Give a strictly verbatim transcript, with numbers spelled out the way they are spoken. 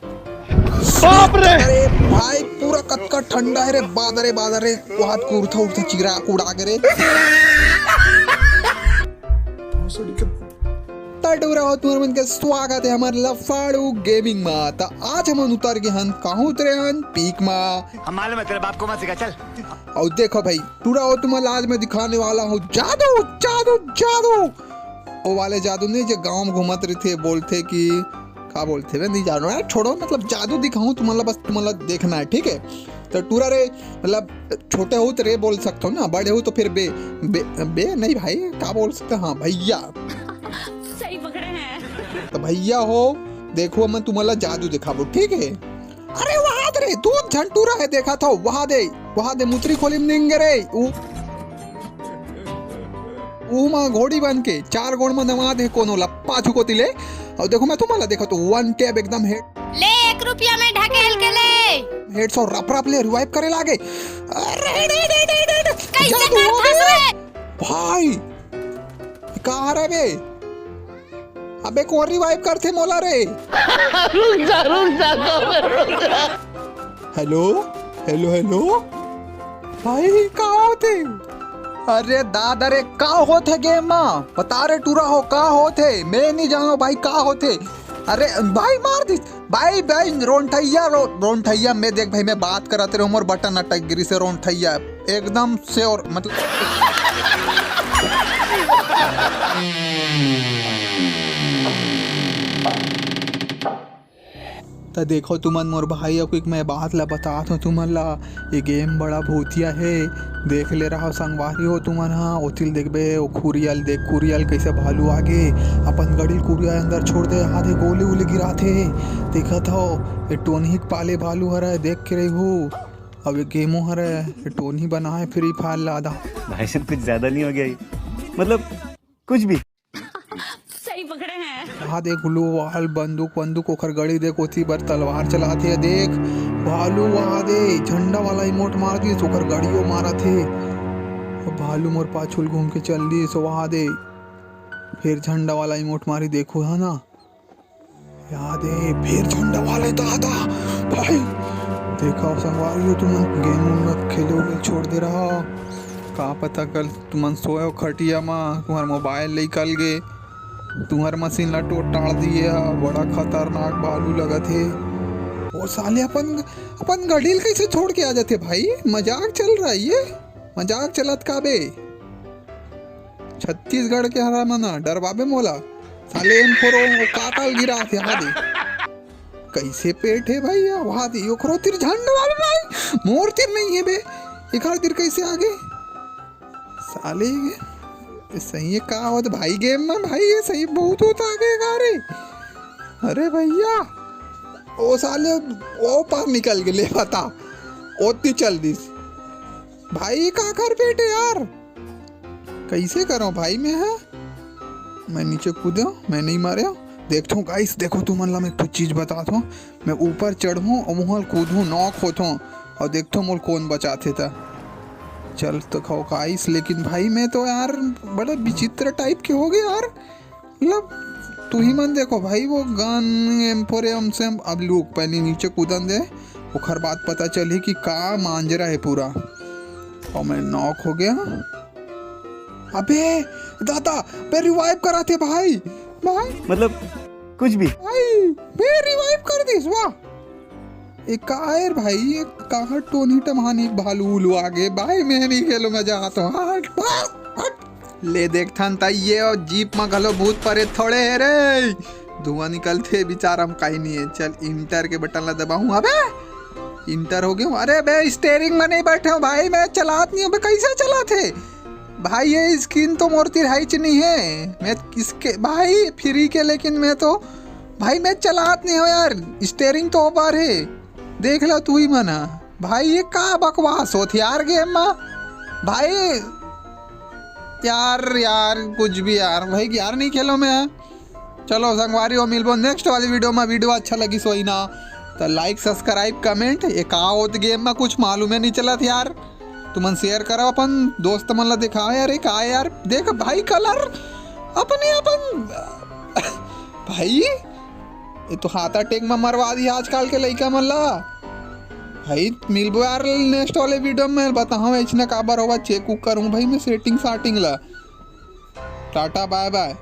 बाप रे! अरे भाई, पूरा कतका ठंडा हे रे, बादर रे, बादर रे, वहां कुरथा उरथा चिरा उड़ा के रे। त टूरा हो, तुमन मन के स्वागत हे हमर लफाड़ू गेमिंग मा। त आज हमन उतर गे हन, कहाँ उतरे हन? पीक मा। हम मालूम है, तेरे बाप को मत सिखा, चल। अउ देखो भाई, टूरा हो, तुमन ला आज मैं दिखाने वाला हूँ जादू, जादू, जादू। ओ वाले जादू नहीं, जो गाँव में घूमत रहिथे, बोलथे कि का बोलथे बे, नहीं जानो यार, छोड़ो, मतलब जादू दिखाऊं तुमन ला, बस तुमन ला देखना है, ठीक है? तो टूरा रे, मतलब छोटे हो तो रे बोल सकते हो ना, बड़े हो तो फिर बे, बे, बे नहीं भाई, का बोल सकते हैं? हाँ भैया। सही पकड़े हैं। तो भैया हो, देखो मैं तुमन ला जादू दिखाबो, ठीक है? अरे वहां दे रे, तू झन टूरा हे, देखा था, वहां दे, वहां दे, मुतरी खोली में निंगे रे। उ, उमा घोड़ी बन के चार गोड़ में नवा दे कोनो ला पाछू कोती ले। अउ देखो मैं तुमन ला देखो तो वन टैप एकदम हेड। ले, एक रुपया में ढकेल के ले। हेड सौ रप रप ले रिवाइव करे लागे। अरे रे रे रे रे रे। कैसे जादू कर हो फंस गया। रे? भाई, कहाँ रे बे? अबे कौन रिवाइव करथे मोला रे? रुक जा, रुक जा, रुक जा। Hello, hello, hello. भाई, का होथे? अरे दादा रे, का होथे गेम मा? बता रे टूरा हो, का होथे? मैं नहीं जानो भाई, का होथे? अरे भाई, मार दिस। भाई, भाई, रोंठैया, रो-, रोंठैया, मैं देख भाई, मैं बात करत रहे हूँ, मोर बटन अटक गिरी से रोंठैया, एकदम से और मतलब। त देखो तुमन मोर भाई, अउ एक मैं बात ला बतात हूँ तुमन ला, ये गेम बड़ा भूतिया हे। देख ले रहा संगवारी हो तुमन हा, ओतिल देखबे ओ खुरियल, देख खुरियल कैसे भालू आगे अपन गड़िल कुरिया अंदर छोड़ दे, आधे गोली उली गिराथे। देखत हो, ये टोनही के पाले भालू हरय, देख के रही हो। अब ये गेमो हरय, ये टोनही बनाए फ्री फायर ला आधा। भाई साहब, कुछ ज्यादा नहीं हो गया ये? मतलब कुछ भी। सही पकड़े हैं। वहाँ देख, ग्लू वाल, बंदूक, बंदूक, ओखर गड़ी देख, ओती बर तलवार चलाथे। देख, भालू वहाँ दे, झंडा वाला इमोट मार दिस, ओखर गड़ियो मारथे। अब भालू मोर पाछू ल घूम के चल दिस, वहाँ दे। फिर झंडा वाला इमोट मारी, देखो, है ना? याद है, फिर झंडा वाले दादा। भाई, देखा संगवारी हो, तुमन गेम उम मत खेले उले छोड़ दे रहा। का पता कल तुमन सोए हो खटिया मा, तुम्हार मोबाइल ले निकल गे, तुम्हार मशीन ला टोट टाड़ दिए हा। बड़ा खतरनाक भालू लगत हे। ओ साले अपन, अपन गड़िल कैसे छोड़ के आ जाथे भाई? मजाक चल रहा है ये? मजाक चलत का बे? छत्तीसगढ़ के हरा मना डरवाबे मोला। साले एम फोर ओ काका ल गिराथे, हाँ दे। कैसे पेट है भाई, वहाँ दे, ओकरो तीर झंड वाला भाई, मोर तीर नहीं है बे, एकर तीर कैसे आगे? साले, सही है का होत भाई गेम में भाई, ये सही बहुत होता आगे का रे। अरे भैया, ओ साले, ओ पार निकल के ले बता, ओती चल दिस। भाई का कर बेटे यार, कैसे करो भाई मैं, है? मैं नीचे कूदे हूँ, मैं नहीं मारे हूँ। देखता हूँ गाइस, देखो तुमन ला मैं कुछ चीज बताता हूँ। मैं ऊपर चढ़ूँ और मुहल कूदूँ, नॉक होता हूँ और देखता हूँ मोल कौन बचाथे था। चल तो खाओ गाइस, लेकिन भाई मैं तो यार बड़ा विचित्र टाइप के हो गए यार। मतलब तू ही मन देखो भाई, वो गन एम्पोरियम से अब लूक पहले नीचे कूदन दे, ओखर बाद पता चली कि का मांजरा है पूरा। और मैं नॉक हो गया। अबे दादा, मैं रिवाइव करा थे भाई, भाई। मतलब कुछ भी। भाई, मैं रिवाइव कर दिस, वाह। ए कायर भाई, ये कहाँ टोनी टमहानी भालू उलू आ गए भाई, मैं नहीं खेलो, मैं जाता हूँ। हट, हट, हट। ले देखथन त ये और जीप में घलो भूत परे थोड़े है रे। धुआं निकलथे, विचार हम कहीं नहीं है। चल इंटर के बटन ला दबाऊं। अबे इंटर हो गया हूँ। अरे बे, स्टेयरिंग में नहीं बैठे हूँ भाई, मैं चलात नहीं हूँ बे। कैसे चलात है भाई? ये स्क्रीन तो मोर तिरहाई च नहीं है। मैं इसके भाई फ्री के, लेकिन मैं तो भाई मैं चलात नहीं हूँ यार, स्टेयरिंग तो ऊपर है। देख लो तू ही मना भाई, ये का बकवास होत यार गेम में भाई। यार यार कुछ भी यार भाई, यार नहीं खेलो मैं। चलो संगवारी हो, मिलबो नेक्स्ट वाली वीडियो में। वीडियो अच्छा लगी सोई ना तो लाइक सब्सक्राइब कमेंट। ये का होत गेम में कुछ मालूम है नहीं चलत यार। तुमन शेयर करो, अपन दोस्त मन ला दिखाओ यार। ये का है यार, देख भाई कलर अपने अपन भाई ये तो हार्ट अटैक में मरवा दी आजकल के लइका मन ला। भाई, मिलबो यार नेक्स्ट वाले वीडियो में, बताहूँ ऐसने काबर होवा, चेक उक करूँ भाई मैं सेटिंग साटिंग ला। टाटा बाय बाय।